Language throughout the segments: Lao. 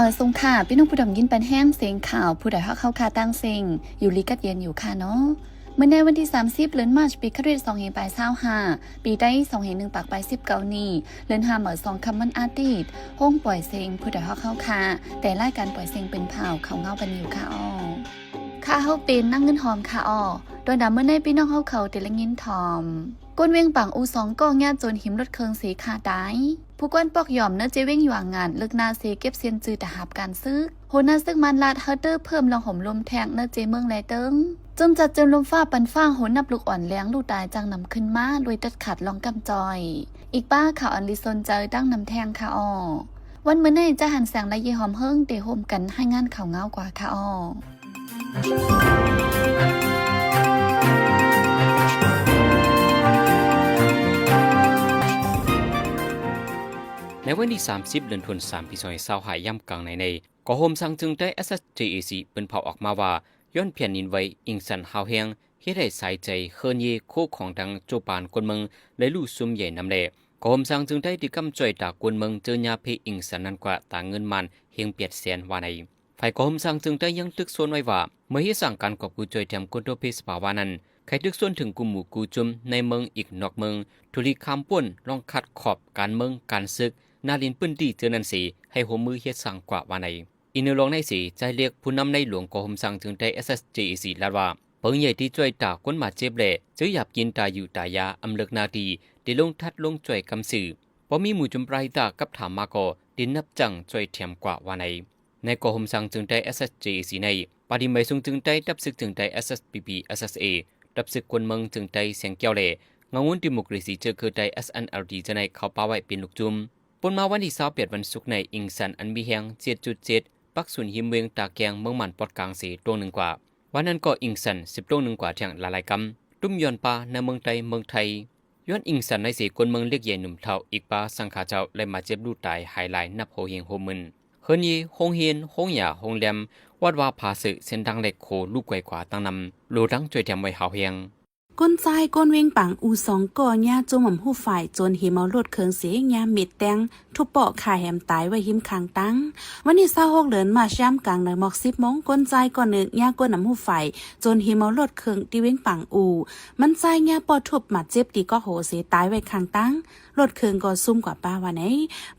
ສະບາຍດີຄ່ະ ພີ່ນ້ອງຜູ້ດຳຍິນປັນແຮງເສຍງຂ່າວ ຜູ້ໃດຮັກເຮົາຄ່າຕ່າງເສັງ ຢູ່ດີກັດເຢັນຢູ່ຄ່ະເນາະ. ມື້ໃນວັນທີສາມສິບ ເດືອນມາດ ປີຄະລິດສອງພັນຊາວຫ້າ ປີໄທສອງພັນໜຶ່ງປາກປາຍສິບເກົ້ານີ້ ເດືອນຫ້າເໝີສອງຄ່ຳວັນອາທິດ ໂຮງປ່ອຍເສັງຜູ້ໃດຮັກເຮົາຄ່ະ ແຕ່ລາຍການປ່ອຍເສັງເປັນພາວເຂົ້າເງົາກັນຢູ່ຄ່ະອໍ. ຂ້າເຮົາເປັນນາງເງິນຫອມຄ່ະອໍ. ໂດຍນຳມື້ໃນພີ່ນ້ອງເຮົາເຂົາໄດ້ລະຍິນຖ່ອມ ຄົນວຽງປາງອູ່ສອງກໍ ຍາໂຈນຫິມລົດເຄື່ອງເສຍຂ້າຕາຍ. ຜູ້ກວນປອກຢອມໃນເຈວຽງຢວາງງານ ເລິກໜ້າເສຍເກັບເສັ້ນຈື່ຕາຮັບການຊຶກ. ຫົວໜ້າຊຶກມານລັດເຮີເຕີເພີ່ມລອງໂຫມລົມແທງໃນເຈເມືອງແລເຕີງ. ໂຈນຈັດໂຈນລົມຟ້າປັ່ນຟ້າໂຫນນັບລູກອ່ອນແລງລູກຕາຍຈັ່ງນຳຂຶ້ນມາ ລວຍຕັດຂາດລອງກຳຈ່ອຍ. ອີກປ້າຂ່າວອັນລີສົນໃຈຕັ້ງນຳແທງຄ່ະອໍ. ວັນມື້ໃນຈະຫັນແສງ ແລະ ເຢຍຫອມເຮີງ ໄດ້ຮ່ວມກັນລາຍງານຂ່າວເງົາກວ່າຄ່ະອໍ. ໃນວັນທີສາມສິບ ເດືອນທັນວາ ປີສອງພັນຊາວຫ້າ ຍາມກາງໃນໃນ ກໍໂຮມສ້າງເຈີງໄຕ້ SSJAC ເປີນເຜົາອອກມາວ່າ ຍ້ອນແຜ່ນດິນໄຫວອິງຊັນຮ້າວແຮງ ເຮັດໃຫ້ສາຍໃຈເຮີນເຢໂຄ້ຂອງທັງໂຈປານຄົນເມືອງ ແລະ ລູກຊຸມໃຫຍ່ນຳແລ. ກໍໂຮມສ້າງເຈີງໄຕ້ທີ່ກຳຈ່ອຍຕາຄົນເມືອງເຈີຍາເພອິງຊັນນັ້ນກວ່າຕາເງິນມານເຮງແປດແສນວ່າໃນ. ຝ່າຍກໍໂຮມສ້າງເຈີງໄຕ້ຍັງຕຶກຊວນໄວ້ວ່າ ເມື່ອເຮັດສ້າງການກອບກູ້ຊ່ວຍແຖມຄົນທົ່ວເພສະພາວະນັ້ນ ໃຫ້ຕຶກຊວນເຖິງຄູ່ໝູ່ຄູ່ຈຸມໃນເມືອງອີກນອກເມືອງ ທຸລິຂ້າມພົ້ນ ລອງຂັດຂອບການເມືອງການຊຶກ ນາລິນພື້ນທີ່ເທື່ອນັ້ນເສ ໃຫ້ຮ່ວມມືເຮັດສ້າງກວ່າວ່າໃນ. ອີກໃນລອງໃນເສ ໃຈເລັກ ຜູ້ນຳໃນຫຼວງກໍໂຮມສ້າງເຈີງໄຕ້ SSJAC ລາດວ່າ ເປີໃຫຍ່ທີ່ຊ່ວຍຕາຄົນບາດເຈັບ ແລະ ເຈີຢາບກິນຕາຢູ່ຕາຢາອຳເລິກໜ້າທີ່ ໄດ້ລົງທັດລົງຊ່ວຍກຳຊື່ ພໍມີໝູ່ຈຸມປາຮິຕາກັບຖາມມາກໍໄດ້ນັບຈ້າງຊ່ວຍແຖມກວ່າວ່າໃນ. ໃນກໍໂຮມສ້າງເຈີງໄຕ້ SSJAC ໃນ ປາດີໄມສູງເຈີງໄຕ້ ດັບຊຶກເຈີງໄຕ້ SSPP/SSA ດັບຊຶກຄົນເມືອງເຈີງໄຕ້ແສງແກ້ວ ແລະ ເງົາງຸນດີໂມຄຣາຊີເຈີເຄືອໄຕ້ SNLD ຈະໄດ້ເຂົ້າປ່າໄວ້ເປັນລູກຈຸມ. ປົນມາວັນທີຊາວແປດ ວັນສຸກໃນ ອິງຊັນອັນມີແຮງເຈັດຈຸດເຈັດ ປັກສູນຫິມວຽງຕາແກງເມືອງມ່ານປອດກາງເສຕົງໜຶ່ງກວ່າ. ວ່ານັ້ນກໍອິງຊັນສິບຕົງໜຶ່ງກວ່າແທ່ງຫຼາຍໆກຳ ຕຸ້ມຍ້ອນປາໃນເມືອງໄຕ້ເມືອງໄທ. ຍ້ອນອິງຊັນໃນເສ ຄົນເມືອງເລັກໃຫຍ່ໜຸ່ມເຖົ້າ ອີກປາສັງຂາເຈົ້າ ໄດ້ມາເຈັບລູກຕາຍຫາຍຫຼາຍນັບໂຫເຮງໂຫມື່ນ. ເຮືອນເຢ ໂຮງຮຽນ ໂຮງຢາ ໂຮງແຮມ ວັດວາຜາເສີ ເສັ້ນທາງແລກໂຄ ລູກໄກວກວ່າຕັ້ງນຳ ໂລດັງຊ່ວຍແຖມໄວ້ຮາວແຮງ. ຄົນຊາຍຄົນວຽງປາງອູ່ສອງກໍ ຍາຈຸ້ມຫຳຫູ່ຝ້າຍ ໂຈນຫິມເອົາລົດເຄື່ອງເສ ຍາເມັດແຕງ ທຸບເປາະຂ້າແຮມຕາຍໄວ້ຮິມຂ້າງທາງ. ວັນທີຊາວຫົກ ເດືອນມາດ ຍາມກາງໃນໝອກສິບໂມງ ຄົນຊາຍກໍໜຶ່ງ ຍາກົນຫຳຫູ່ຝ້າຍ ໂຈນຫິມເອົາລົດເຄື່ອງທີ່ວຽງປາງອູ່ ມັນຊາຍຍາເປາະທຸບບາດເຈັບທີ່ກອກໂຫເສຕາຍໄວ້ຂ້າງທາງ ລົດເຄື່ອງກໍຊຸມກວ່າປາວ່າໃນ.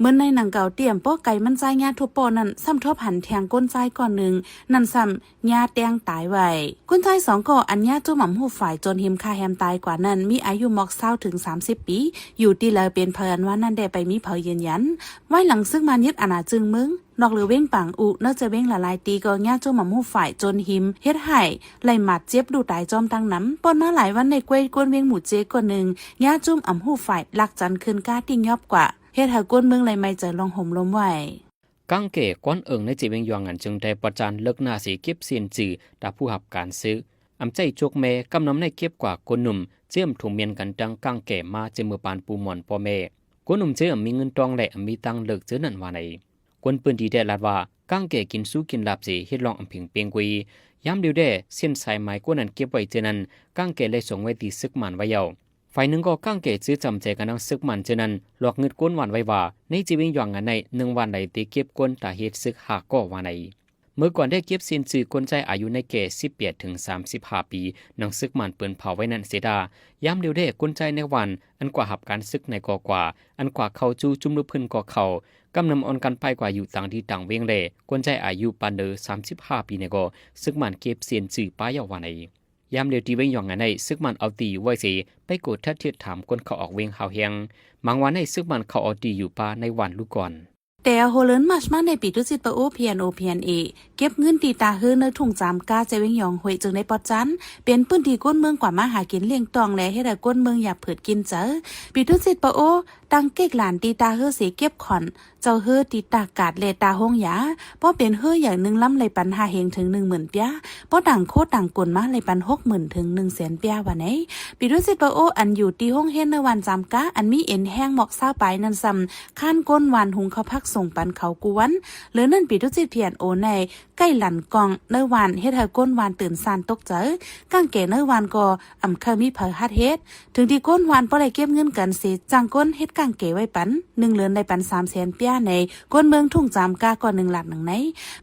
ເໝິນໃນໜັງເກົ່າຕຽມເປາະໄກ່ມັນຊາຍຍາທຸບເປາະນັ້ນ ຊ້ຳທົບຫັນແທງຄົນຊາຍກໍໜຶ່ງ ນັ້ນຊ້ຳ ຍາແຕງຕາຍໄວ້. ຄົນຊາຍສອງກໍ ອັນຍາຈຸ້ມຫຳຫູ່ຝ້າຍ ໂຈນຫິມຂ້າແຮມຕາຍກວ່ານັ້ນ ມີອາຍຸໝອກຊາວເຖິງສາມສິບປີ ຢູ່ທີ່ໃດເປັນໃຜ ອັນວ່ານັ້ນແດ່ ໄປມີໃຜຢືນຢັນ. ວາຍຫຼັງຊຶກມານຍຶດອານາເຈີງເມືອງ ນອກເຫຼືອວຽງປາງອູ່ ໃນເຈວຽງຫຼາຍໆຕີກໍ ຍາຈຸ້ມຫຳຫູ່ຝ້າຍ ໂຈນຫິມເຮັດໃຫ້ໄດ້ບາດເຈັບລູກຕາຍຈ້ອມຕັ້ງນຳ. ປ່ອນມາຫຼາຍວັນໃນ ກວຍຄົນວຽງໝູ່ເຈ ຄົນໜຶ່ງ ຍາຈຸ້ມຫຳຫູ່ຝ້າຍ ລັກຈັນຂຶ້ນກ້າຕິຫຍອບກວ່າ ເຮັດໃຫ້ຄົນເມືອງໄດ້ໄໝ້ໃຈລອງໂຫມລົມໄວ້. ກາງແກ່ ກວານເອີງໃນເຈວຽງຢວາງງານເຈີງໄຕ້ປອດຈານ ເລິກໜ້າເສ ເກັບເສັ້ນຈື່ຕາຜູ້ຮັບການຊຶກ ອຳໃຈຈົກແມ່ ກຳນຳໃນເກັບກວ່າຄົນໜຸ່ມ ເຈີມຖົງມຽນກັນຕັ້ງກາງແກ່ມາ ເຈີເມືອປານປູ່ໝອນພໍ່ແມ່ ຄົນໜຸ່ມເຈີອຳມີເງິນຕອງ ແລະ ອຳມີຕັງເລີກເຈີນັ້ນວ່າໃນ. ຄົນພື້ນທີ່ໄດ້ລາດວ່າ ກາງແກ່ກິນຊູກິນລາບເສ ເຮັດລອງອຳເພັງເປັງກຸຍ ຍາມດຽວແດ່ ເສັ້ນສາຍໝາຍກົນນັ້ນເກັບໄວ້ເທື່ອນັ້ນ ກາງແກ່ໄດ້ສົ່ງໄວ້ທີ່ຊຶກມານໄວ້ແລ້ວ. ຝ່າຍໜຶ່ງກໍກາງແກ່ຊື້ຈຳໃຈກັນທັງຊຶກມານເທື່ອນັ້ນ ຫຼອກງຶດຄົນຫວານໄວ້ວ່າ ໃນເຈວຽງຢວາງງານໃນ ໜຶ່ງຫວານໃດເຕເກັບຄົນຕາເຮັດຊຶກຫ້າກໍຫວານໃນ. ເມື່ອກ່ອນໄດ້ເກັບເສັ້ນຊື່ຄົນຊາຍອາຍຸໃນແກ່ສິບແປດເຖິງສາມສິບຫ້າປີ ໜັງຊຶກມານເປີນເຜົາໄວ້ນັ້ນເສດາ ຍາມດຽວແດ່ຄົນຊາຍໃນຫວານ ອັນກວ່າຮັບການຊຶກໃນກໍກວ່າ ອັນກວ່າເຂົ້າສູ່ຈຸ້ມລຸກພື້ນກໍເຂົ້າ ກຳນຳອ່ອນກັນໄປກວ່າຢູ່ຕ່າງທີ່ຕ່າງວຽງແລ ຄົນຊາຍອາຍຸປານເດີສາມສິບຫ້າປີໃນກໍ ຊຶກມານເກັບເສັ້ນຊື່ປາຍເຍົາຫວານໃນ. ຍາມດຽວທີ່ວຽງຢວາງງານໃນ ຊຶກມານເອົາທີ່ຢູ່ໄວ້ເສ ໄປກວດທັດທຽບຖາມຄົນເຂົ້າອອກວຽງຮາວແຮງ ບາງຫວານໃນຊຶກມານເຂົ້າເອົາທີ່ຢູ່ປ່າໃນຫວານລູກກ່ອນ. ແຕ່ຫົວເດືອນມາດມາໃນ ປີໂຕຈິດປະໂອ ພີເອັນໂອ ພີເອັນເອ ເກັບເງິນທີ່ຕາເຮີເນີທຸງຈາມກາ ເຈວຽງຢອງຫ້ວຍ ເຊິ່ງໄດ້ປອດຈັນ ເປັນພື້ນທີ່ຄົນເມືອງກວ່າມາຫາກິນລ້ຽງຕ້ອງ ແລະ ເຮັດໃຫ້ຄົນເມືອງຢາກຜືດກິນເຈີ. ປີໂຕຈິດປະໂອ ຕັ້ງເກັກລານທີ່ຕາເຮີເສເກັບຂອນ ເຈົ້າເຮີທີ່ຕາກາດ ແລະ ຕາໂຮງຢາ ພໍເປັນເຮີໃຫຍ່ໜຶ່ງລຳໄດ້ປັນຫ້າເຮງເຖິງໜຶ່ງໝື່ນປຽ ພໍຕ່າງໂຄຕ່າງກົນມາໄດ້ປັນຫົກໝື່ນເຖິງໜຶ່ງແສນປຽວ່າໃນ. ປີໂຕຈິດປະໂອ ອັນຢູ່ທີ່ໂຮງຮຽນໃນຫວານຈາມກາ ອັນມີເອັນແຮງໝອກຊາວປາຍນັ້ນຊ້ຳ ຄ້ານຄົນຫວານຫຸງເຂົ້າຜັກສົ່ງປັນເຂົາກູ່ວັນ. ເຫຼືອນັ້ນ ປີໂຕຈິດ ພີເອັນໂອ ໃນໃກ້ລານກ້ອງໃນຫວານ ເຮັດໃຫ້ຄົນຫວານຕື່ນສານຕົກໃຈ ກາງແກ່ໃນຫວານກໍອຳເຄີຍມີໃຜຮັດເຮັດ ເຖິງທີ່ຄົນຫວານບໍ່ໄດ້ເກັບເງິນກັນເສ ຈ້າງຄົນເຮັດ ກາງແກໄວ້ປັນ ໜຶ່ງເດືອນໄດ້ປັນສາມແສນປຽໃນ ກົນເມືອງທຸງຈາມກາ ກໍໜຶ່ງລາດໜຶ່ງໃນ.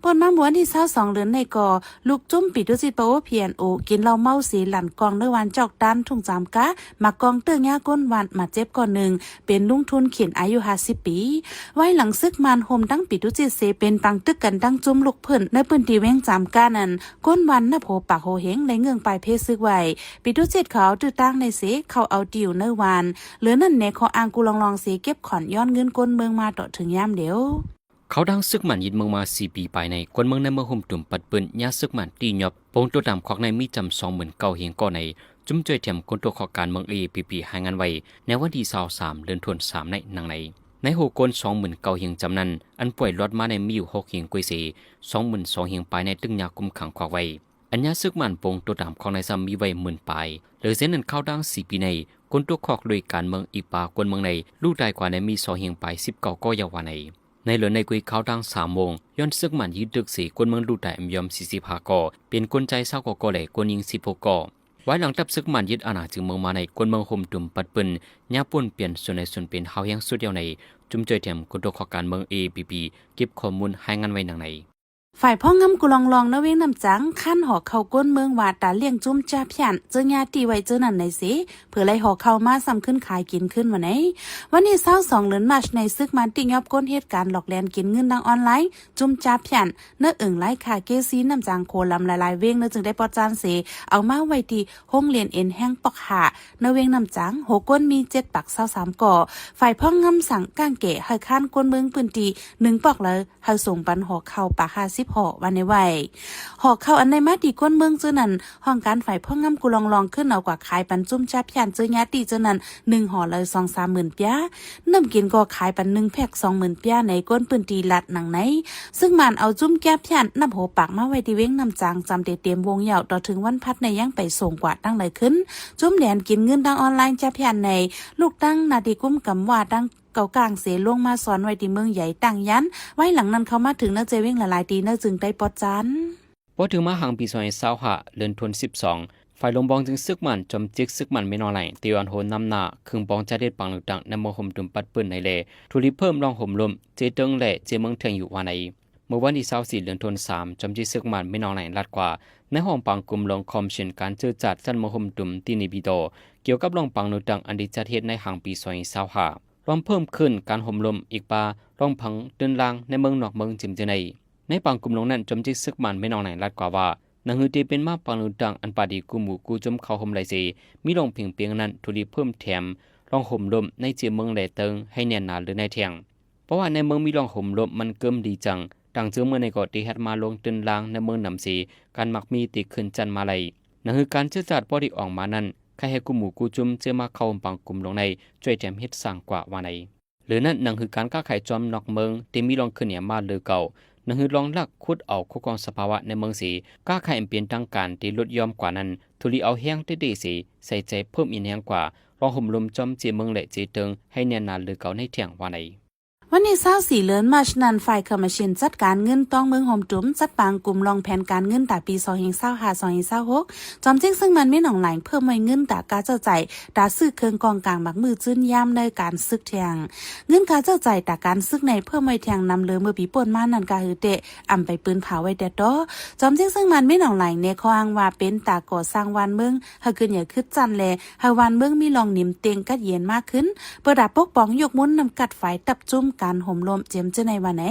ປົນມາເມື່ອວັນທີຊາວສອງເດືອນໃນກໍ ລູກຈຸ້ມປີຕຸຈິດປະໂອ ພີເອັນໂອ ກິນເຫຼົ້າເມົາເສ ຫຼັນກອງໃນວານຈອກຕານ ທຸງຈາມກາ ໝາກກອງເຕີຍຍາກົ້ນວານ ບາດເຈັບກໍໜຶ່ງ ເປັນລຸງທຸນຂິນ ອາຍຸຫ້າສິບປີ. ວາຍຫຼັງເສິກມານໂຮມທັງປີຕຸຈິດເສ ເປັນປາງຕຶກກັນທັງຈຸ້ມລູກເພິ່ນ ໃນພື້ນທີ່ແວງຈາມການັ້ນ ກົ້ນວານນັບໂຫປາກໂຫເຮັງ ໄດ້ເງື່ອງປ້າຍເພເສິກໄວ້. ປີຕຸຈິດເຂົາເອົາຕື້ຕ່າງໃນເສ ເຂົາເອົາຕິວໃນວານ ເຫຼືອນັ້ນແນຂໍ້ອ້າງກູລອງລອງເສ ເກັບຂອນຍ້ອນເງິນກົ້ນເມືອງມາເທາະເຖິງຍາມດຽວ. ເຂົ້າທາງເສິກມານຍຶດເມືອງມາສີ່ປີປາຍໃນ ກົນເມືອງໃນເມືອງໂຮມຕຸມປັດປືນ ຍາເສິກມານຕີຫຍອບ ໂປງໂຕຕາມຄອກໃນມີຈຳສອງໝື່ນເກົ້າເຮງກໍໃນ ຈຸ້ມຈ່ອຍແຖມຄົນຕົວຄອກການເມືອງ ເອເອພີພີ ຮາຍງານໄວ້ໃນວັນທີຊາວສາມເດືອນທັນວາ ສາມໃນ ດັ່ງໃນ. ໃນຫົວໂກນສອງໝື່ນເກົ້າເຮງຈຳນັ້ນ ອັນປ່ວຍລອດມາໃນມີຢູ່ຫົກເຮງກວ່າເສ ສອງໝື່ນສອງເຮງປາຍໃນຕຶກຍາຄຸມຂັງຄອກໄວ້. ອັນຍາເສິກມານໂປງໂຕຕາມຄອກໃນຊ້ຳມີໄວ້ໝື່ນປາຍ. ເຫຼືອເຊັ່ນນັ້ນ ເຂົ້າທາງສີ່ປີໃນ ຄົນຕົວຄອກໂດຍການເມືອງອີກປາ ຄົນເມືອງໃນ ລູກຕາຍກວ່າໃນມີສອງເຮງປາຍສິບເກົ້າກໍຢ່າວ່າໃນ. ໃນເຫຼືອໃນກຸຍເຂົ້າທາງສາມໂມງ ຍ້ອນເສິກມານຍຶດຕຶກເສ ຄົນເມືອງລູກຕາຍອຳຍອມສີ່ສິບຫ້າກໍ ເປັນຄົນຊາຍຊາວເກົ້າກໍ ແລະ ຄົນຍິງສິບຫົກກໍ. ວາຍຫຼັງທັບເສິກມານຍຶດອານາເຖິງເມືອງມາໃນ ຄົນເມືອງໂຮມຕຸມປັດປືນ ຍາປົນປ່ຽນສ່ວນໃນສ່ວນເປັນ ຫ້າວແຮງສຸດດຽວໃນ ຈຸ້ມຈ່ອຍແຖມຄົນຕົວຄອກການເມືອງ ເອເອພີພີ ເກັບຂໍ້ມູນຮາຍງານໄວ້ດັ່ງໃນ. ຝ່າຍພອກງຳກູລອງລອງໃນວຽງນ້ຳຈາງ ຄ້ານຫໍເຂົ້າກົ້ນເມືອງວ່າ ຕາລ້ຽງຈຸ້ມຈາພຽນ ເຈີຍາຕິໄວ້ເຈີນັ້ນໃນເສ ເພື່ອໄລ່ຫໍເຂົ້າມາຊ້ຳຄືນຂາຍກິນຄືນວ່າໃນ. ວັນທີຊາວສອງເດືອນມາດໃນ ເສິກມານຕິຍອບກົ້ນເຮັດການຫຼອກແລ່ນກິນເງິນທາງອອນລາຍ ຈຸ້ມຈາພຽນ ໃນເອີ່ງລາຍຄາເກຊີ ນ້ຳຈາງໂຂລຳຫຼາຍໆເວງ ໃນຈຶ່ງໄດ້ປອດຈານເສ ເອົາມາໄວ້ທີ່ໂຮງລຽນເອັນແຮງປອກຫ້າ ໃນວຽງນ້ຳຈາງ ຫົວໂກນມີເຈັດປາກຊາວສາມກໍ. ຝ່າຍພອກງຳສັ່ງກາງແກໃຫ້ຄ້ານກົ້ນເມືອງພື້ນທີ່ໜຶ່ງປອກລະ ໃຫ້ສົ່ງປັນຫໍເຂົ້າປາກຫ້າສິບຫໍວ່າໃນໄວ້. ຫໍເຂົ້າອັນໄດ້ມາທີ່ກົ້ນເມືອງເຈີນັ້ນ ຫ້ອງການຝ່າຍພອກງຳກູລອງລອງຂຶ້ນເອົາກວ່າຂາຍປັນຈຸ້ມຈາພຽນເຈີຍາຕິເຈີນັ້ນ ໜຶ່ງຫໍລະສອງສາມໝື່ນປຽ. ນ້ຳກິນກໍຂາຍປັນໜຶ່ງແພັກສອງໝື່ນປຽໃນ ຄົນພື້ນທີ່ລາດໜັງໃນ. ເຊິ່ງມານເອົາຈຸ້ມຈາພຽນນັບຫົວປາກມາໄວ້ທີ່ວຽງນ້ຳຈາງ ຈຳເຕັມວົງຍາວ ຕໍ່ເຖິງວັນພັດໃນຍັງໄປສົ່ງກວ່າຕັ້ງຫຼາຍຂຶ້ນ. ຈຸ້ມແລ່ນກິນເງິນທາງອອນລາຍຈາພຽນໃນ ລູກຕັ້ງໜ້າທີ່ກຸມກຳວ່າຕັ້ງເກົາກາງເສ ລົງມາຊອນໄວ້ທີ່ເມືອງໃຫຍ່ຕັ້ງຢ້ານ. ວາຍຫຼັງນັ້ນເຂົ້າມາເຖິງໃນເຈວຽງຫຼາຍໆຕີ ໃນຈຶ່ງໄດ້ປອດຈານ. ພໍເຖິງມາຫາງປີສອງພັນຊາວຫ້າ ເດືອນທັນວາ ສິບສອງ ຝ່າຍຫຼວງບອງຈຶ່ງເສິກມານ ຈອມຈິກເສິກມານແມ່ນອງແຫຼງ ເຕວອັນໂຮນນຳໜ້າ ເຄິ່ງປອງຈາເດັດປາງເລືອກຕັ້ງ ໃນເມືອງໂຮມຕຸມປັດປືນໃນແລ ທຸລີເພີ່ມລອງໂຮມລົມ ເຈເຕີງ ແລະ ເຈເມືອງແທງຢູ່ວ່າໃນ. ເມື່ອວັນທີຊາວສີ່ ເດືອນທັນວາ ສາມ ຈອມຈິກເສິກມານແມ່ນອງແຫຼງລາດກວ່າ ໃນຫ້ອງປາງກຸ່ມລອງຄອມມິດຊັນການເຈີດຈັດຊັ້ນເມືອງໂຮມຕຸມ ຕີນີບີໂຕ ກ່ຽວກັບລອງປາງເລືອກຕັ້ງ ອັນໄດ້ຈັດເຮັດໃນຫາງປີສອງພັນຊາວຫ້າ ລອງເພີ່ມຂຶ້ນການໂຮມລົມ ອີກປາລອງພັງຕື່ນລາງໃນເມືອງນອກເມືອງຈິມເຈີໃນ. ໃນປາງກຸ່ມລົງນັ້ນ ຈອມຈິກເສິກມານແມ່ນອງແຫຼງລາດກວ່າວ່າ ໜັງຫືອທີ່ເປັນມາປາງເລືອກຕັ້ງ ອັນປາດີຄູ່ໝູ່ຄູ່ຈຸ້ມເຂົ້າໂຮມໄດ້ເສ ມີລອງເພງປຽງນັ້ນ ທຸລີເພີ່ມແຖມລອງໂຮມລົມໃນເຈເມືອງ ແລະ ເຕີງ ໃຫ້ແໜ້ນໜາເລີຍໃນແທ່ງ. ເພາະວ່າໃນເມືອງມີລອງໂຮມລົມມັນເກີມດີຈັ່ງ ຕ່າງເຈີເມືອງໃນກໍໄດ້ຮັດມາລອງຕື່ນລາງໃນເມືອງນຳເສ ການໝາກມີທີ່ຂຶ້ນຈັນມາໄຫຼ. ໜັງຫືອການເຈີຈັດບໍ່ໄດ້ອອກມານັ້ນ ໃຄ່ໃຫ້ຄູ່ໝູ່ຄູ່ຈຸ້ມເຈີມາເຂົ້າຮ່ວມປາງກຸ່ມລົງໃນ ຊ່ວຍແຖມເຮັດສ້າງກວ່າວ່າໃນ. ເຫຼືອນັ້ນ ໜັງຫືອການຄ້າຂາຍຈອມນອກເມືອງທີ່ມີລອງຂຶ້ນແຮງມາເລີເກົ່າ ໜັງຫືອລອງລັກຂຸດເອົາຄູຄອງສະພາວະໃນເມືອງເສ ຄ້າຂາຍອັນເປັນທາງການທີ່ຫຼຸດຢ່ອມກວ່ານັ້ນ ທຸລີເອົາແຮງເຕະເຕະເສ ໃສ່ໃຈເພີ່ມອີກແຮງກວ່າ ລອງໂຮມລົມຈອມເຈເມືອງ ແລະ ເຈເຕີງ ໃຫ້ແໜ້ນໜາເລີເກົ່າໃນແທ່ງວ່າໃນ. ວັນທີຊາວສີ່ ເດືອນມາດນັ້ນ ຝ່າຍຄຳມະຊິນຈັດການເງິນຕ້ອງເມືອງໂຮມຕຸມ ຈັດປາງກຸ່ມລອງແຜນການເງິນຕາປີສອງພັນຊາວຫ້າ ສອງພັນຊາວຫົກ ຈອມຈິກເຊິ່ງມັນມີໜອງຫຼາຍເພີ່ມໄວ້ເງິນຕາກາໃຊ້ຈ່າຍ ຕາຊື້ເຄື່ອງກອງກາງໝາກມືຈືນຍາມໃນການສຶກແທ່ງ. ເງິນກາໃຊ້ຈ່າຍຕາການສຶກໃນເພີ່ມໄວ້ແທ່ງນຳເລີເມື່ອປີປົນມານັ້ນ ກະຫືອແຕ່ອຳໄປປືນເຜົາໄວ້ແຕ່ຕໍ່. ຈອມຈິກເຊິ່ງມັນມີໜອງຫຼາຍແນຂໍ້ອ້າງວ່າເປັນຕາກໍ່ສ້າງວານເມືອງ ໃຫ້ຂຶ້ນໃຫຍ່ຂຶ້ນຈັນ ແລະ ໃຫ້ວານເມືອງມີລອງໜິມເຕັງກັດເຢັນມາກຂຶ້ນ ເພື່ອຕາປົກປ້ອງຍົກມູນນຳກັດຝ່າຍຕັບຈຸ້ມການໂຮມລົມ ເຈີມເຈີໃນວ່າໃນ.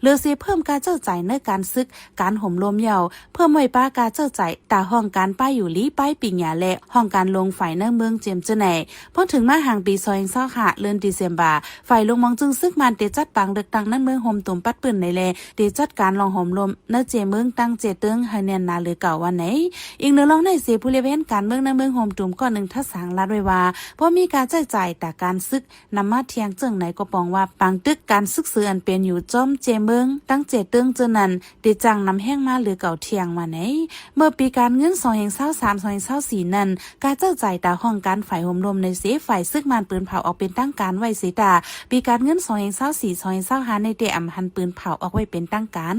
ເຫຼືອເສເພີ່ມກາໃຊ້ຈ່າຍໃນການສຶກ ການໂຮມລົມເຍົາ ເພີ່ມໄວ້ປາກາໃຊ້ຈ່າຍຕາຫ້ອງການປ້າຍຢູ່ຫຼີ ປ້າຍປີນຍາ ແລະ ຫ້ອງການຫຼວງຝ່າຍໃນເມືອງ ເຈີມເຈີໃນ. ພໍເຖິງມາຫາງປີສອງພັນຊາວຫ້າ ເດືອນດີເຊມບາ ຝ່າຍຫຼວງໝອງຈຶງຊຶກມານເຕຈັດປາງເລືອກຕັ້ງໃນເມືອງໂຮມຕຸມປັດປືນໃນແລ ເຕຈັດການລອງໂຮມລົມໃນເຈເມືອງ ຕັ້ງເຈເຕີງ ໃຫ້ແໜ້ນໜາເຫຼືອເກົ່າວ່າໃນ. ອີງເໜືອລອງໃນເສ ຜູ້ລຽບແຮນການເມືອງໃນເມືອງໂຮມຕຸມກ້ອນໜຶ່ງ ທັດສາງລາດໄວ້ວ່າ ບໍ່ມີກາໃຊ້ຈ່າຍຕາການຊຶກ ນຳມາທ່ຽງເຈີງໃນກໍປອງວ່າ ປາງຕຶກການຊຶກເສີອັນເປັນຢູ່ຈອມເຈເມືອງ ຕັ້ງເຈເຕີງເຈີນັ້ນ ໄດ້ຈ້າງນຳແຮງມາເຫຼືອເກົ່າທ່ຽງວ່າໃນ. ເມື່ອປີການເງິນສອງພັນຊາວສາມ ສອງພັນຊາວສີ່ນັ້ນ ກາໃຊ້ຈ່າຍຕາຫ້ອງການຝ່າຍໂຮມລົມໃນເສ ຝ່າຍຊຶກມານປືນເຜົາອອກເປັນທາງການໄວ້ເສຕາ ປີການເງິນສອງພັນຊາວສີ່ ສອງພັນຊາວຫ້າໃນແຕ່ອຳຫັນປືນເຜົາອອກໄວ້ເປັນທາງການ.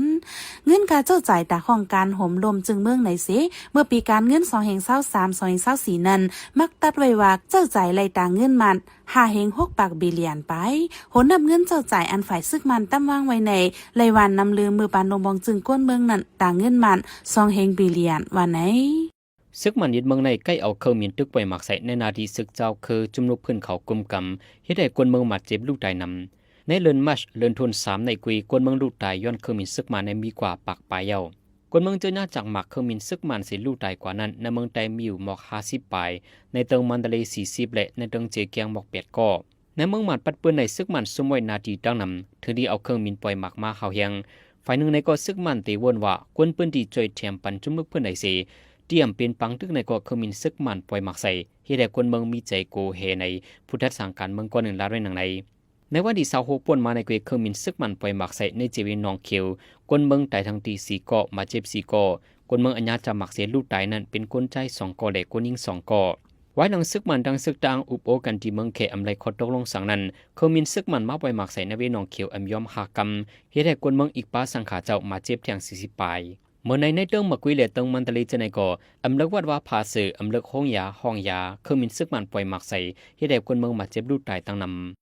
ເງິນກາໃຊ້ຈ່າຍຕາຫ້ອງການໂຮມລົມຈຶງເມືອງໃນເສ ເມື່ອປີການເງິນສອງພັນຊາວສາມ ສອງພັນຊາວສີ່ນັ້ນ ມັກຕັດໄວ້ວ່າໃຊ້ຈ່າຍໄລ່ຕາເງິນມາ ຫ້າເຮັງຫົກປາກບິລຽນປາຍ. ໂຫນນັບເງິນເຈົ້າຈ່າຍອັນຝ່າຍຊຶກມ້ານຕຳວາງໄວ້ໃນລາຍວັນນຳລືມ ເມື່ອປານລົງບອງຈຶ່ງກວນເມືອງນັ້ນ ຕາເງິນມ້ານສອງເຮັງບິລຽນວ່າໃນ. ຊຶກມ້ານຍຶດເມືອງໃນ ໃກ້ເອົາເຄື່ອງບິນຕຶກປ່ອຍໝາກໃສ່ໃນໜ້າທີ່ຊຶກເຈົ້າຄື ຈຸ່ມລຸກພື້ນເຂົາກຸມກຳ ເຮັດໃຫ້ກວນເມືອງບາດເຈັບລູກຕາຍນຳ. ໃນເດືອນມາດ ເດືອນໂທນສາມໃນ ກຸຍກວນເມືອງລູກຕາຍຍ້ອນເຄື່ອງບິນຊຶກມ້ານໃນມີກວ່າປາກປາຍແລ້ວ. ກວນເມືອງເຈີຍາດຈາກໝາກເຄື່ອງບິນຊຶກມ້ານເສຍລູກຕາຍກວ່ານັ້ນ ໃນເມືອງໃຕ້ມີຢູ່ໝອກຫ້າສິບປາຍ, ໃນເຕີງມັນດາເລສີ່ສິບ ແລະ ໃນເຕີງເຈກຽງໝອກແປດກໍ. ໃນເມືອງໝາດປັດປືນໃນ ຊຶກມ້ານຊຸມໄວ້ໜ້າທີ່ຕັ້ງນຳ, ເຖິງທີ່ເອົາເຄື່ອງບິນປ່ອຍໝາກມາຫ້າວແຮງ. ຝ່າຍໜຶ່ງໃນກໍຊຶກມ້ານເຕະວົນວ່າ ກວນພື້ນທີ່ຊ່ວຍແຖມປັນຈຸ່ມລຸກພື້ນໃດເສ, ຕຽມເປັນປາງຕຶກໃນກໍເຄື່ອງບິນຊຶກມ້ານປ່ອຍໝາກໃສ່, ເຮັດໃຫ້ກວນເມືອງມີໃຈໂກເຮໃນ. ຜູ້ທັດສັງການເມືອງກ່ອນໜຶ່ງລາວໄວ້ດັ່ງໃນ. ໃນວັນທີຊາວຫົກ ປ່ນມາໃນ ເກວຍເຄື່ອງບິນຊຶກມ້ານປ່ອຍໝາກໃສ່ໃນເຈກວຽງໜອງຂຽວ, ຄົນເມືອງຕາຍທັງທີສີ່ກໍ, ບາດເຈັບສີ່ກໍ. ຄົນເມືອງອັນຍາຈາກໝາກເສຍລູກຕາຍນັ້ນເປັນຄົນຊາຍສອງກໍ ແລະ ຄົນຍິງສອງກໍ. ວາຍຫຼັງຊຶກມ້ານທັງຊຶກຕາງອຸບໂອ້ກັນທີ່ເມືອງແຂອຳໄລຂໍ້ຕົກລົງສັງນັ້ນ, ເຄື່ອງບິນຊຶກມ້ານມາປ່ອຍໝາກໃສ່ໃນເວໜອງຂຽວອຳຍອມຫ້າກຳ, ເຮັດໃຫ້ຄົນເມືອງອີກປາສັງຂາເຈົ້າບາດເຈັບແທງສີ່ສິບປາຍ. ເມືອງໃນ ໃນເຕີງໝາກກຸຍ ແລະ ເຕີງມັນຕາເລເຈົ້າໃນກໍ, ອຳເລິກວັດວາຜາເສີ, ອຳເລິກໂຮງຢາ, ຫ້ອງຢາ, ເຄື່ອງບິນຊຶກມ້ານປ່ອຍໝາກໃສ່, ເຮັດໃຫ້ຄົນເມືອງບາດເຈັບລູກຕາຍຕັ້ງນຳ.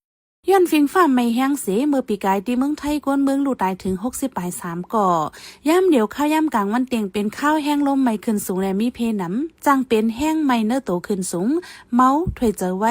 ຍ້ອນຝີງຟ້າໄໝແຮງເສ, ເມື່ອປີກາຍທີ່ເມືອງໄທ ຄົນເມືອງລູກຕາຍເຖິງຫົກສິບປາຍສາມກໍ. ຍາມດຽວ ຄາວຍາມກາງວັນເຕັງເປັນຄາວແຮງລົມໄໝຂຶ້ນສູງ ແລະ ມີເພນຳ, ຈັ່ງເປັນແຮງໄໝເນີໂຕຂຶ້ນສູງ, ເມົາ, ຖ້ວຍເຈີໄວ,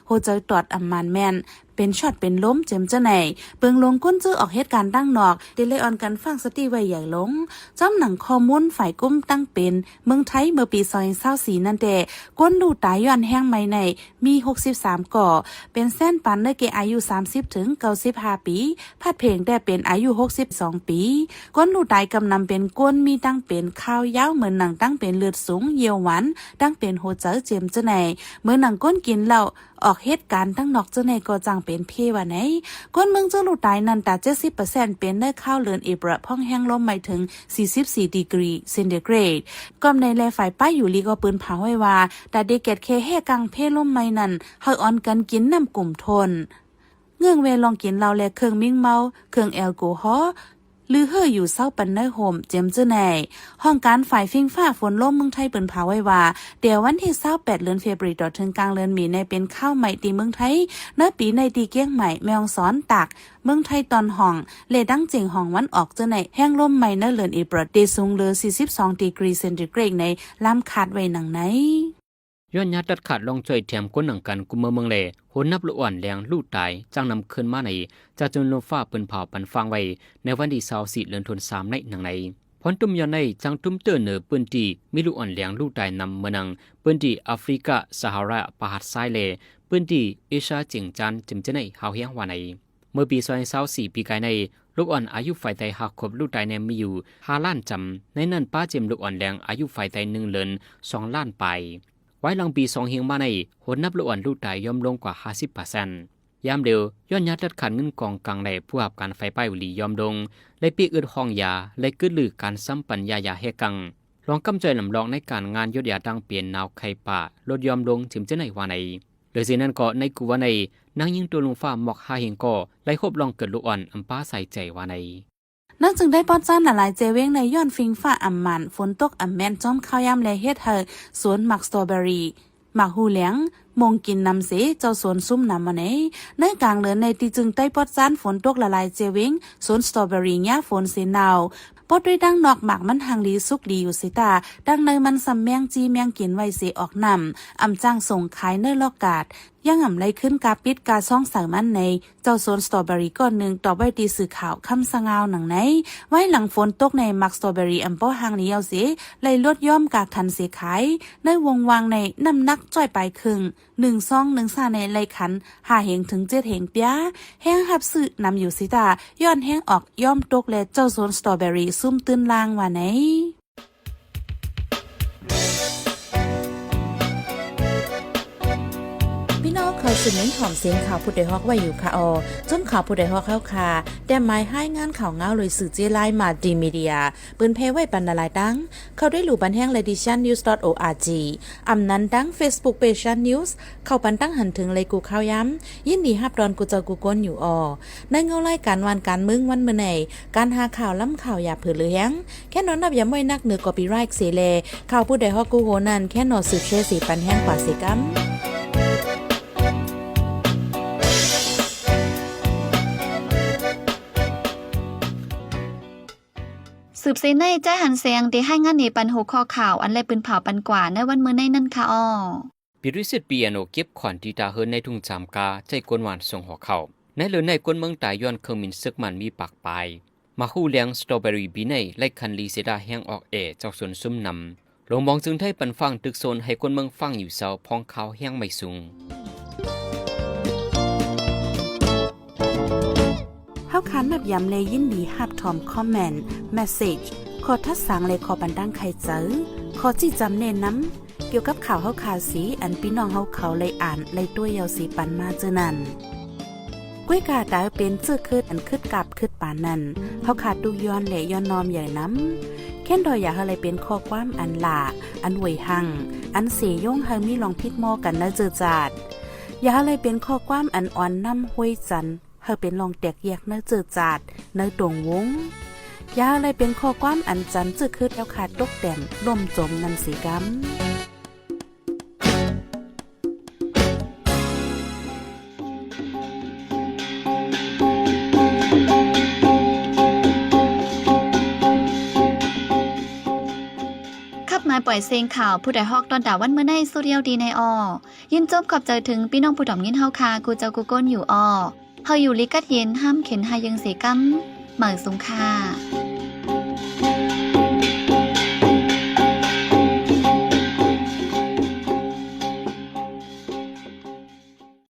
ຫົວເຈີຕອດອຳມານແມ່ນ, ເປັນຊອດເປັນລົມ, ເຈັມຈະໄນ. ເບິ່ງລົງຄົນຈື່ອອກເຮັດການດ້າງນອກ, ເດໄລອອນກັນຝາກສະຕິໄວ້ໃຫຍ່ລົງ. ຈອມໜັງຂໍ້ມູນຝ່າຍກຸ້ມຕັ້ງເປັນ ເມືອງໄທ ເມື່ອປີສອງພັນຊາວສີ່ນັ້ນແຕ່, ຄົນລູກຕາຍຍ້ອນແຮງໄໝໃນ ມີຫົກສິບສາມກໍ, ເປັນແສນປານໃນແກ່ອາຍຸສາມສິບເຖິງເກົ້າສິບຫ້າປີ, ພັດເພງແຕ່ເປັນອາຍຸຫົກສິບສອງປີ. ຄົນລູກຕາຍກຳນຳເປັນຄົນມີຕັ້ງເປັນຄາວຍາວ, ເໝືອນໜັງຕັ້ງເປັນເລືອດສູງ, ຢ້ຽວຫວານ, ຕັ້ງເປັນຫົວເຈີ, ເຈັມຈະໄນ, ເໝືອນໜັງຄົນກິນເຫຼົ້າ, ອອກເຮັດການທາງນອກເຈົ້າໃນກໍຈັ່ງເປັນເພວ່າໃນ. ຄົນເມືອງເຈີລູກຕາຍນັ້ນຕາເຈັດສິບເປີເຊັນເປັນໃນຄາວເດືອນເອເປຣ ພ້ອມແຮງລົມໄໝເຖິງສີ່ສິບສີ່ດີກຣີເຊັນຕີເກຣດ. ກອມໃນແລຝ່າຍປ້າຍຢູ່ລີກໍປືນຜາໄວ້ວ່າ ຕາເດກແກດແຄ່ແຮ່ກາງເພລົມໄໝນັ້ນ ໃຫ້ອອນກັນກິນນ້ຳກຸມທົນ. ເງື່ອງແວ່ລອງກິນເຫຼົ້າ ແລະ ເຄື່ອງມີເມົາ, ເຄື່ອງແອລກໍຮໍ, ຫຼື ເຮີຢູ່ເຊົາປັນໃນໂຮມ, ເຈັມຈະໄນ. ຫ້ອງການຝ່າຍຝີງຟ້າຝົນລົມເມືອງໄທເປີນຜາໄວ້ວ່າ ແຕ່ວັນທີຊາວແປດເດືອນເຟບຣາຣີຕໍ່ເຖິງກາງເດືອນເມໃນເປັນຄາວໄໝທີ່ເມືອງໄທ, ໃນປີໃນທີ່ກຽງໃໝ່, ແມ່ຮ່ອງສອນ, ຕາກ, ເມືອງໄທຕອນຮ່ອງ ແລະ ດັງເຈີງຮ່ອງວັນອອກເຈົ້າໃນ ແຮງລົມໄໝໃນເດືອນເອເປຣເດສູງເຫຼືອສີ່ສິບສອງດີກຣີເຊັນຕີເກຣດໃນລຳຄາດໄວ້ດັ່ງໃນ. ຍ້ອນຍາດຕັດຂາດລອງຊ່ວຍແຖມຄົນໜັງກັນກຸມເມືອງເມືອງແລ ໂຫນນັບລູກອ່ອນແລງລູກຕາຍ ຈາກນຳຄືນມາໃນ ຈາກຈຸນລົມຟ້າເພິ່ນເຜົາປັນຟັງໄວ້ ໃນວັນທີຊາວສີ່ເດືອນທັນສາມໃນໜັງໃນ. ພອນຕຸ້ມຍ້ອນໃນຈາງຕຸ້ມເຕີເໜີພື້ນທີ່ມີລູກອ່ອນແລງລູກຕາຍນຳເມືອງໜັງ ພື້ນທີ່ອາຟຣິກາ ຊາຮາຣາ ປະຫັດຊາຍ ແລ ພື້ນທີ່ເອຊຽເຈັງຈານ ເຈັມຈະໄນ ຮາວແຮງວ່າໃນ. ເມື່ອປີສອງພັນຊາວສີ່ ປີກາຍໃນ ລູກອ່ອນອາຍຸໄຟໃຕ້ຫ້າຂວບລູກຕາຍແນມມີຢູ່ຫ້າລ້ານຈຳ, ໃນນັ້ນປະເຈັມລູກອ່ອນແລງອາຍຸໄຟໃຕ້ໜຶ່ງເດືອນສອງລ້ານປາຍ. ວາຍຫຼັງປີສອງເຮງມາໃນ ໂຫນນັບລູກອ່ອນລູກຕາຍຍ່ອມລົງກວ່າຫ້າສິບເປີເຊັນ. ຍາມດຽວ ຍ້ອນຍາດຕັດຂາດເງິນກອງກາງ ແລະ ຜູ້ຮັບການໄຟຟ້າຢູ່ລີຍ່ອມລົງ ແລະ ປີກອຶດຫ້ອງຢາ ແລະ ກຶດລືການຊຳປັນຢາຢາແຮກກັງ ລອງກຳຈ່ອຍລຳລອກໃນການງານຢົດຢາຕ່າງເປັນໜາວໄຂ່ປາ ລົດຍ່ອມລົງ ເຈັມຈະໄນ ວ່າໃນ. ເຫຼືອສິ່ງນັ້ນກໍໃນກຸວາໃນ ນາງຍິງໂຕລຸງຟ້າໝອກຫ້າເຮງກໍໄລ່ຮົບລອງເກີດລູກອ່ອນອຳປາສາຍໃຈວ່າໃນ. ນາງຈຶ່ງໄດ້ປອດຈ້ານຫຼາຍໆແຈເວງໃນຍ້ອນຟິງຟ້າອຳມານ, ຝົນຕົກອຳແມ່ນຈອມຄາວຍາມ ແລະ ເຮັດໃຫ້ສວນໝາກສະຕໍເບີຣີ, ໝາກຫູຫຼຽງ, ມົງກິນນຳເສ, ເຈົ້າສວນຊຸມນຳມາໃນ. ໃນກາງເດືອນໃນທີ່ຈຶ່ງໄດ້ປອດຈ້ານຝົນຕົກຫຼາຍໆແຈເວງ, ສວນສະຕໍເບີຣີຫຍ້າຝົນເສເນົ່າ. ປອດດ້ວຍດັ່ງນອກໝາກມັນຮັ່ງດີສຸກດີຢູ່ເສຕາ, ດັ່ງໃນມັນຊຳແມງຈີ່ແມງກິນໄວ້ເສອອກນ້ຳ, ອຳຈ້າງສົ່ງຂາຍໃນລອກກາດ. ຍັງອຳໄລ່ຂຶ້ນກາປິດກາຊອງໃສ່ມັນໃນ ເຈົ້າສວນສະຕໍເບີຣີກ້ອນໜຶ່ງຕອບໄວ້ທີ່ສື່ຂ່າວຄຳສະຫງ່າວໜັງໃນ. ໄວ້ຫຼັງຝົນຕົກໃນໝາກສະຕໍເບີຣີອຳບໍ່ຮັ່ງດີເອົາເສ ໄລ່ລົດຍ່ອມກາຂັນເສຂາຍ. ໃນວົງວ່າງໃນນ້ຳໜັກຈ້ອຍປາຍເຄິ່ງ, ໜຶ່ງຊອງໜຶ່ງຊາໃນໄລ່ຂັນຫ້າເຮງເຖິງເຈັດເຮງປຽ, ແຮງຮັບຊື້ນຳຢູ່ເສຕາ, ຍ້ອນແຮງອອກຍ່ອມຕົກ ແລະ ເຈົ້າສວນສະຕໍເບີຣີຊຸມຕື່ນລ່າງວ່າໃນ. ພີ່ນ້ອງເຂົ້າສູ່ເມັນຫອມເສງຂ່າວຜູ້ດອຍຮອກໄວ້ຢູ່ຄະອໍ. ຈຸ້ມຂ່າວຜູ້ດອຍຮອກເຮົາຄະ ແຕ້ມໝາຍຮາຍງານຂ່າວງາວໂດຍສື່ເຈ້ລາຍ Multimedia ເປີນແຜ່ໄວ້ປັນຫຼາຍໆຕັ້ງ. ເຂົ້າດ້ວຍຫຼູ່ບັນແຮງ Ladishan.org ອຳນັ້ນຕັ້ງ Facebook Page Shan News ເຂົ້າປັນຕັ້ງຫັນເຖິງໄລກູ່ຂ່າວຍາມ. ຍິນດີຮັບດອນກູ່ເຈົ້າກູ່ຄົນຢູ່ອໍ. ໃນເງົາລາຍການຫວ່ານການເມືອງວັນມື້ໃນ ການຫາຂ່າວລ້ຳຂ່າວຢ່າເຜີເຫຼືອແຮງ. ແຄ່ນອນນັບຢາມໄວ້ນັກເໜືອ copyright ເສແລ, ຂ່າວຜູ້ດອຍຮອກກູ່ໂຮນັ້ນ ແຄ່ນອນສືບແຊເສປັນແຮງກວ່າເສກຳ. ເຊັ່ນໃນ ຈາຍ ຫັນແສງ ໄດ້ລາຍງານໃຫ້ປັນຫົວຂໍ້ຂ່າວ ອັນໄດ້ປຶ້ນເຜົາປັນກວ່າໃນວັນມື້ໃນນັ້ນຄ່ະອໍ້. ປະຕິເສດ ປີເອັນໂອ ເກັບຂວັນທີ່ທ່າເຮືອນໃນທຸງສາມກາ ໃຈກົນຫວານສົ່ງຫໍເຂົ້າ. ໃນເດືອນໃນ ຄົນເມືອງຕາຍຍ້ອນເຄື່ອງບິນເຊືອກມັນມີປາກປາຍ. ໝາກຮູ້ແລງ ສະຕໍເບີຣີ ປີໃນໄລ່ຄັນລີເຊດາແຮງອອກແອ ຈາກສວນຊຸມນຳ. ໂລງມອງເຊິ່ງໄທປັນຟາງຕຶກໂຊນໃຫ້ຄົນເມືອງຟັງຢູ່ເຊົາ ພອງຂ່າວແຮງໄໝສູງ. ເຮົາຂານນັບຢາມ ແລະ ຍິນດີຮັບຖອມຄອມເມັນ, ເມສເຊຈ, ຂໍ້ທັດສາງ ແລະ ຂໍ້ບັນດາງໄຂໃຈ, ຂໍ້ຊີ້ຈຳແນະນຳ ກ່ຽວກັບຂ່າວເຮົາຄາສີ ອັນພີ່ນ້ອງເຮົາເຂົາໄດ້ອ່ານໄດ້ຕົວະເຍົາສີປັນມາເຈີນັ້ນ. ກ້ວຍກາຕາເປັນເຈີຄຶດອັນຄຶດກັບຄຶດປານນັ້ນ ເຮົາຄາຕຸກຍ້ອນ ແລະ ຍ້ອນນ້ອມໃຫຍ່ນຳ. ແຄ້ນດອຍຢາກເຮົາໄດ້ເປັນຂໍ້ຄວາມອັນຫຼ້າ, ອັນຫວຍຮັ່ງ, ອັນເສຍົງໃຫ້ມີລອງຜິດມໍກັນໃນເຈີຈາດ. ຢາກເຮົາໄດ້ເປັນຂໍ້ຄວາມອັນອ່ອນນ້ຳຫ້ວຍຈັນ ເຮົາເປັນລອງແຕກແຍກໃນເຈີຈາດ, ໃນຕົງວົງ. ຢ່າເຮົາໄດ້ເປັນຂໍ້ຄວາມອັນຈັນເຈີຄຶດແລ້ວຂາດຕົກແຕ່ງລົ້ມຈົມນັ້ນເສຍກຳ. ຂັບມາປ່ອຍເສັງຂ່າວ ຜູ້ໃດຮອກຕ້ອນຕາວັນມື້ໃນສຸດດຽວດີໃນອໍ້. ຍິນຊົມຂອບໃຈເຖິງພີ່ນ້ອງຜູ້ຖອມຍິນເຮົາຄ່າ ກູເຈົ້າກູຄົນຢູ່ອໍ້. ເຮົາຢູ່ລີກັດເຢັນ ຫ້າມເຂັນຫາຍເຢິງເສກຳ ໝາຍສູງຄ່າ.